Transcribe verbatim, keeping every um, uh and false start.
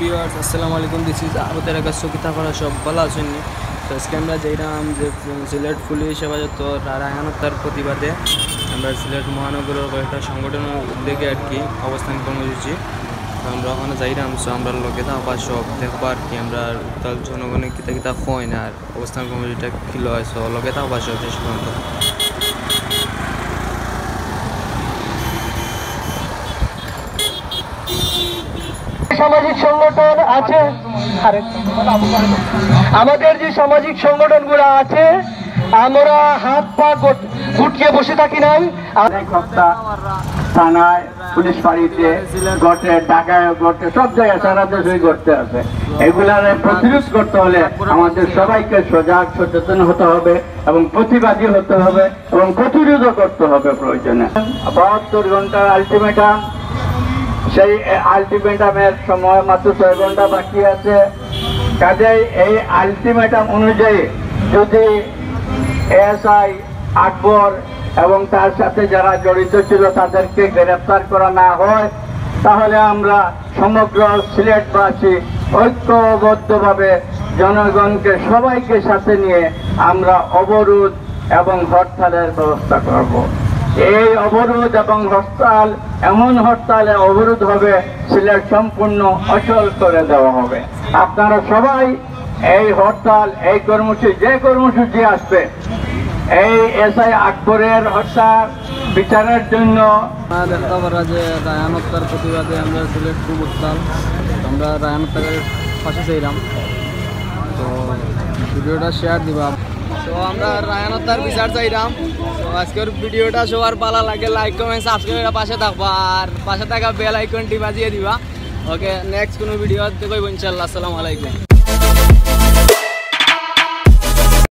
ভিউয়ার্স, আসসালামু আলাইকুম। This is Abu তারেক আসু। কিতা করা, সব ভালা আছইন নি? তো আজকে আমরা যাইরাম যে সিলেট পুলিশ হেফাজত রায়হান হত্যার প্রতিবাদে আমরা সিলেট মহানগরর কয়েকটা সংগঠনর উদ্যোগে আর কি অবস্থান কর্মসূচি। তো আমরা ওখানো যাইরাম, সো আমরার লগে থাকবা, সব দেখবা আর কি, আমরার উত্তাল জনগণে কিতা কিতা কইন আর অবস্থান কর্মসূচিটা কি লয়, সো লগে থাকবা সব শেষ পর্যন্ত। সামাজিক সংগঠন আছে, আরে, আমাদের যে সামাজিক সংগঠনগুলো আছে, আমরা হাত পা গুট-, গুটিয়ে বসে থাকি নাই। অনেক হত্যা থানায়, পুলিশ ফাঁড়িতে ঘটে, ঢাকায় ঘটে, সব জায়গায়, সারা দেশেই ঘটতে আছে। এগুলার প্রতিরোধ করতে হলে আমাদের সবাইকে সজাগ, সচেতন হতে হবে এবং প্রতিবাদী হতে হবে এবং প্রতিরোধ করতে হবে প্রয়োজনে। বাহাত্তর ঘন্টার আলটিমেটাম, সেই আলটিমেটামের সময় মাত্র ছয় ঘন্টা বাকি আছে। কাজেই এই আলটিমেটাম অনুযায়ী যদি এএসআই আকবর এবং তার সাথে যারা জড়িত ছিল তাদেরকে গ্রেফতার করা না হয়, তাহলে আমরা সমগ্র সিলেটবাসী ঐক্যবদ্ধভাবে জনগণকে সবাইকে সাথে নিয়ে আমরা অবরোধ এবং হরতালের ব্যবস্থা করব। এই অবরোধ এবং হরতাল এমন হরতালে অবরোধ হবে, সিলেট সম্পূর্ণ অচল করে দেওয়া হবে। আপনারা সবাই এই হরতাল, এই কর্মসূচি, যে কর্মসূচি আসবে, এই এসআই আকবরের হত্যার বিচারের জন্য। আপনারা দেখতে পারা যে রায়হান হত্যার প্রতিবাদে আমরা সিলেট খুব উত্তাল। আমরা রায়হান হত্যাকারীর পাশে চাইলাম, তো ভিডিওটা শেয়ার দিবা। তো আমরা রায়হান হত্যার বিচার চাইলাম। তো আজকের ভিডিওটা সবার ভালা লাগে, লাইক, কমেন্ট, সাবস্ক্রাইব করে পাশে থাকবা, আর পাশে থাকা বেল আইকনটি বাজিয়ে দিবা। ওকে, নেক্সট কোনো ভিডিও দেখব ইনশাআল্লাহ। আসসালামু আলাইকুম।